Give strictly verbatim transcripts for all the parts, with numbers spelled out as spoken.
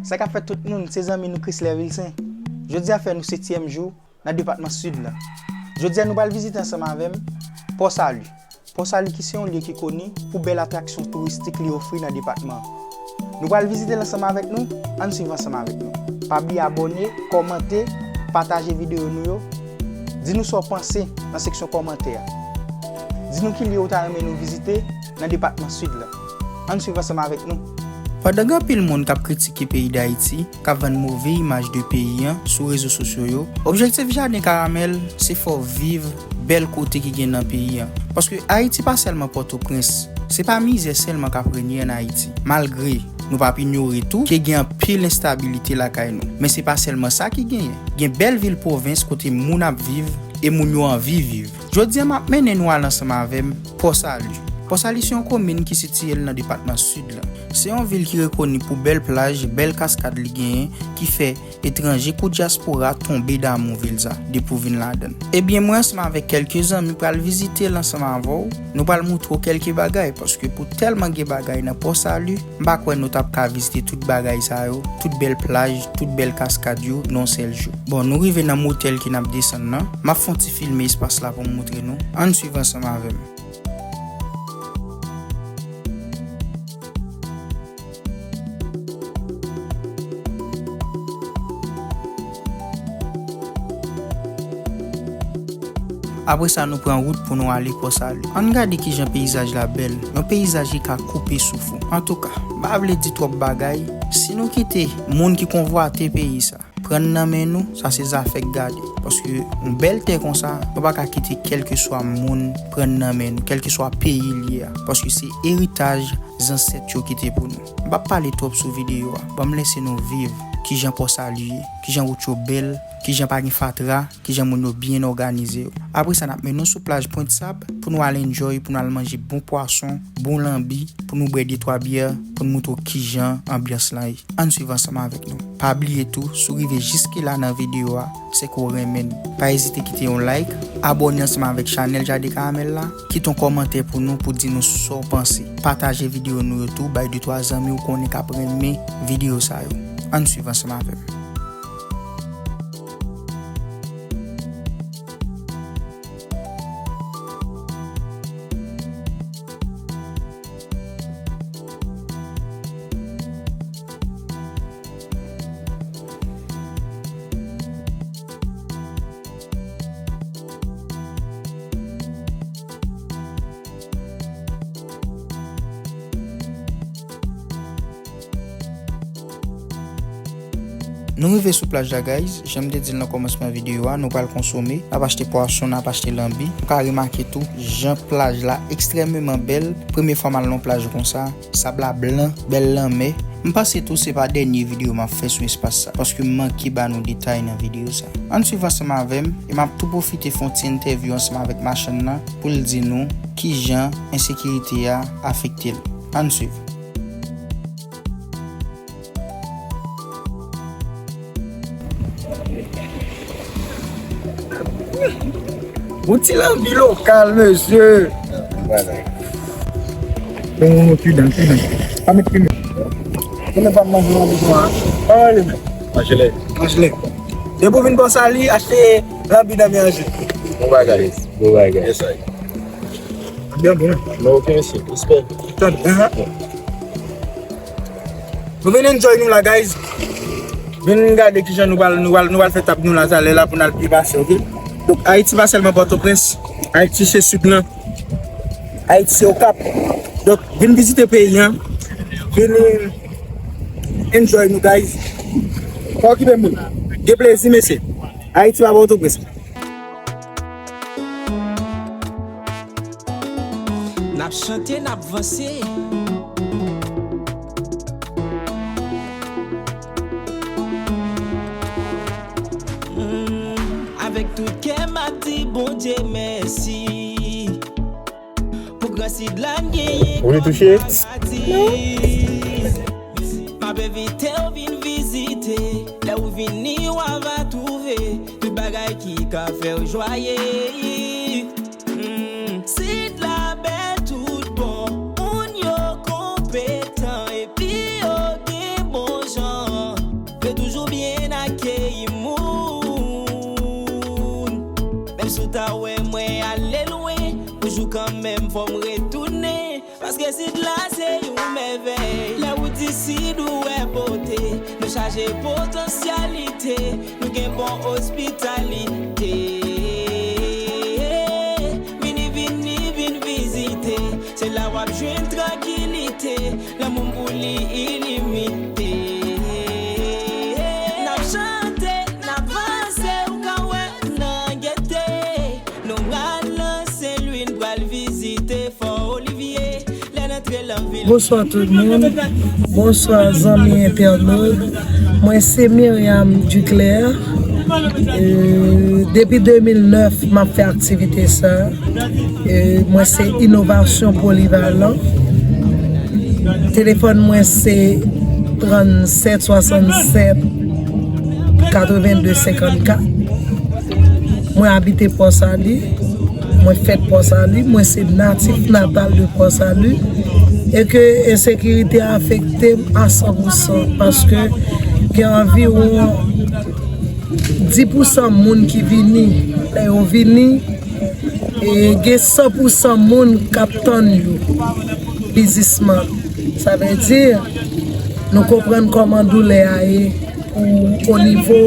Sa k ap fèt tout moun, se zanmi nou Chrisler Vilcin. Jodi a fè nou setyèm jou nan depatman Sid la. Jodi a nou pral vizite ansanm avè m Pò Sali. Pò Sali ki se yon lye ki koni pou bèl atraksyon touristik li ofri nan depatman an. Nou pral vizite l ansanm avèk nou, ann swiv ansanm avèk nou. Pa bliye abòne, kòmante, pataje videyo nou yo. Di nou sa w panse nan seksyon kòmantè a. Di nou ki lye ou ta renmen nou vizite nan depatman Sid la. Ann swiv ansanm avèk nou. Pandan gen anpil moun k ap kritike peyi Dayiti, k ap vann move imaj de peyi an sou rezo sosyo yo, objektif Jaden Karamèl se fè w viv bèl kote ki gen nan peyi an. Paske Ayiti pa sèlman Pòtoprens, se pa mizè sèlman k ap renye ann Ayiti. Malgre nou p ap inyore tou ke gen anpil enstabilite lakay nou, men se pa sèlman sa ki genyen. Gen bèl vil pwovens kote moun ap viv e moun yo anvi viv. Jodi a, m ap mennen nou al ansanm avè m Pò Sali. Pò Sali se yon komin ki sitiye l nan depatman Sid la. Se yon vil ki rekoni pou bèl plaj, bèl kaskad li genyen, ki fè etranje kou dyaspora tonbe damou vil sa depi w vin ladan l. Ebyen, mwen ansanm avèk kèlke zanmi pral vizite l ansanm avè w. Nou pral moutre w kèlke bagay, paske pou tèlman gen bagay nan Pò Sali, m pa kwè nou t ap ka vizite tout bagay sa yo, tout bèl plaj, tout bèl kaskad yo nan yon sèl jou. Bon, nou rive nan motèl ke n ap desann nan. M ap fè yon ti filme espas la pou m moutre nou. Ann swiv ansanm avè m. Apre sa, nou pran wout pou nou ale Pò Sali. Ann gade kijan peyizaj la bèl, yon peyizaj ki ka koupe souf ou. Antouka, m pa vle di twòp bagay. Si nou kite moun ki konvwate peyi sa pran n nan men nou, sa se zafè k gade. Paske yon bèl tè konsa, nou pa ka kite kèlkeswa moun pran n nan men nou, kèlkeswa peyi l ye a. Paske se eritaj zansèt yo kite pou nou. M p ap pale twòp sou videyo a. Ban m lese nou viv kijan Pò Sali ye, kijan wout yo bèl, kijan pa gen fatra, kijan moun yo byen òganize yo. Apre sa, n ap mennen w sou plaj Pwent Sab pou nou al enjoy, pou nou al manje bon pwason, bon lanbi, pou nou bwè de twa byè, pou n moutre w kijan anbyans lan ye. Ann swiv ansanm avèk nou. Pa bliye tou, si w rive jiske la nan videyo a, se ke w renmen n. Pa ezite kite yon like, abòne ansanm avèk chanèl Jaden Karamèl la, kite yon kòmantè pou nou pou di nou sa w panse. Pataje videyo nou yo tou, bay de twa zanmi w konnen k ap renmen videyo sa yo. Ann swiv ansanm avè m. Nou rive sou plaj la, guys. Jan m te di l nan kòmansman videyo a, nou pral konsome. N ap achte pwason, n ap achte lanbi. Nou ka remake tou, jan plaj la ekstrèmeman bèl. Premye fwa m al nan yon plaj konsa. Sab la blan, bèl lanmè. M panse tou se pa dènye videyo m ap fè sou espas sa, paske m manke ba nou detay nan videyo sa. Ann swiv ansanm avè m, e m ap tou pwofite fè yon ti entèvyou ansanm avèk machann nan pou l di nou kijan ensekirite a afekte l. Ann swiv. Yon ti lanbi lokal, mesye. Bon, pridan, pridan. Pa met piman. Mwen pa manje lanbi konsa. Pa manje. Manje lè. Manje lè. Depi w vin Pò Sali, achte lanbi nan men Anjou. Bon bagay. Bon bagay. Yes, I. Byen bon. Non, okenn isi. Respè. Tann, hein? Nou vin enjoy nou la, guys. Vin gade kijan nou pral, nou pral, nou pral fè tab nou la talè la pou n al pi pase, ok? Donk, Ayiti pa sèlman Pòtoprens. Ayiti se Sid lan. Ayiti se Okap. Donk, vin vizite peyi an. Vin enjoy nou, guys. Pa okipe moun. Gen plezi, mesye. Ayiti pa Pòtoprens. N ap chante, n ap vanse. Mm, avèk tout kè, m ap di Bondye mèsi. Pou gran Sid la n genyen kòm paradi. M ap envite w vin vizite. Lè w vini, w a va twouve tout bagay ki ka fè w jwaye. Mm, Sid la bèl tout bon. Moun yo konpetan epi yo gen bon jan. Sid la se yon mèvèy. Lè ou di Sid ou wè bote. Nou chaje potansyalite. Nou gen bon ospitalite. Vini, vini, vin vizite. Se la w ap jwenn trankilite. Lanmou m pou li ilimite. N ap chante, n ap vanse, ou ka wè nan gete. Nou pral nan Senlwi, n pral vizite Fò Olivye. Lè n antre nan vil. Bonswa tout moun. Bonswa zanmi entènot. Mwen se Myriam Duclair. Euh, depi de mil nèf, m ap fè aktivite sa. Euh, mwen se Inovasyon Polivalan. Telefòn mwen se trannsèt swasannsèt katrevenndde senkannkat. Mwen abite Pòsali. Mwen fèt Pòsali. Mwen se natif natal de Pòsali. E ke ensekirite a afekte m a san pou san. Paske gen anviwon dis pou san moun ki vini. Lè yo vini, e gen san pou san moun k ap tann yo. Biznisman. Sa vle di, nou konprann kòman doulè a ye pou o nivo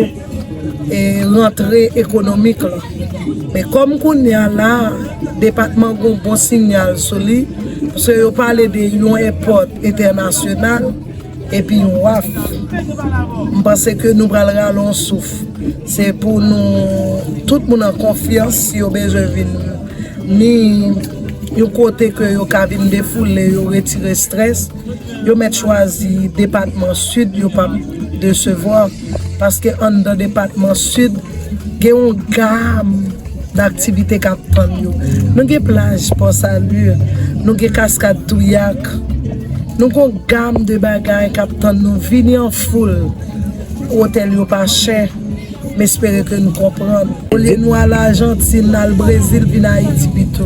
e rantre ekonomik la. Men kòm kounye a la, depatman gon bon sinyal sou li, paske yo pale de yon èpòt entènasyonal, epi yon waf. M panse ke nou pral rale yon souf. Se pou nou, tout moun an konfyans, si yo bezwen vin ni yon kote ke yo ka vin defoule, yo retire estrès, yo mèt chwazi depatman Sid, yo p ap desevwa, paske anndan depatman Sid, gen yon gam daktivite k ap tann yo. Nou gen plaj Pòsali, nou gen kaskad Touyak, nou gen yon gam de bagay k ap tann nou. Vini an foul, otèl yo pa chè, m espere ke nou konprann. Olye nou al Ajantin, al Brezil, vin Ayiti pito.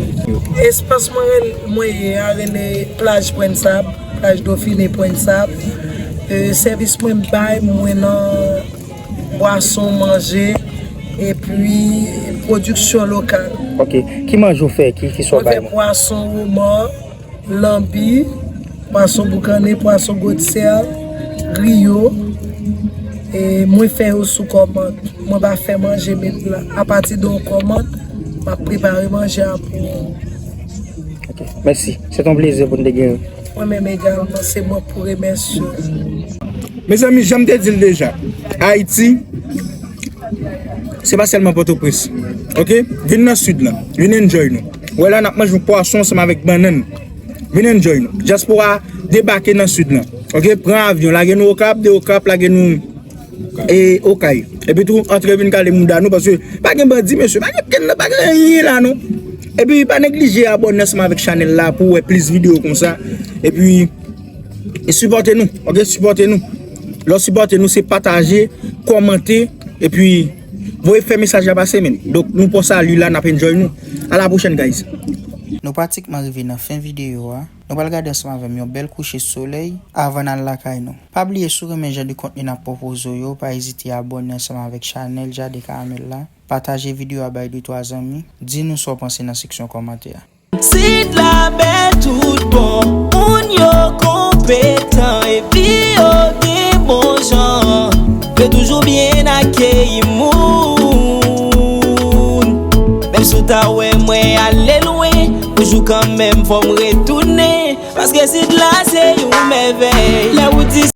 Espas mwen rel-, mwen ye a rele plaj Pwent Sab, plaj Dofine Pwent Sab. E, sèvis mwen bay, mwen nan bwason, manje, epi pwodiksyon lokal. Ok. Ki manje w fè? Ki, ki sa w bay moun? Mwen fè pwason, womò, lanbi, pwason boukannen, pwason gwotsèl, griyo. E mwen fè yo sou kòmand. Mwen pa fè manje met la. Apati de yon kòmand, m ap prepare manje a pou ou. Ok. Mèsi. Se t on plezi pou n te gen. Mwen menm egalman, se mwen pou remèsye w. Mezanmi, jan m te di l deja, Ayiti, se pa sèlman Pòtoprens. Ok? Vin nan Sid lan. Vin enjoy nou. Wè la, n ap manje yon pwason ansanm avèk bannann. Vin enjoy nou. Dyaspora debake nan Sid lan. Ok? Pran avyon, lage nou Okap, de Okap, lage nou e Okay. Epi tou, antre vin kale mouda nou, paske pa gen bandi, mesye, pa gen kenn, pa gen anyen la, non. Epi, pa neglije abòne ansanm avèk chanèl la pou w wè plis videyo konsa. Epi, e sipòte nou, ok? Sipòte nou. Lè w sipòte nou, se pataje, kòmante, epi voye fè mesaj la pase, men. Donk, nou pran sali la, n ap enjoy nou. A la pwochèn, guys. Nou pratikman rive nan fen videyo a. Nou pral gade ansanm avè m yon bèl kouche solèy avan n al lakay nou. Pa bliye, si w renmen jan de kontni n ap pwopoze w yo, pa ezite abòne ansanm avèk chanèl Jade Karamèl la, pataje videyo a bay de twa zanmi, di nou sa w panse nan seksyon kòmantè a. Sid la bèl tout bon, moun yo konpetan epi yo gen bon jan. Yo toujou byen akeyi moun. Menm si w ta wè mwen ale lwen, toujou kanmenm fò m retounen. Paske Sid la se yon mèvèy. Lè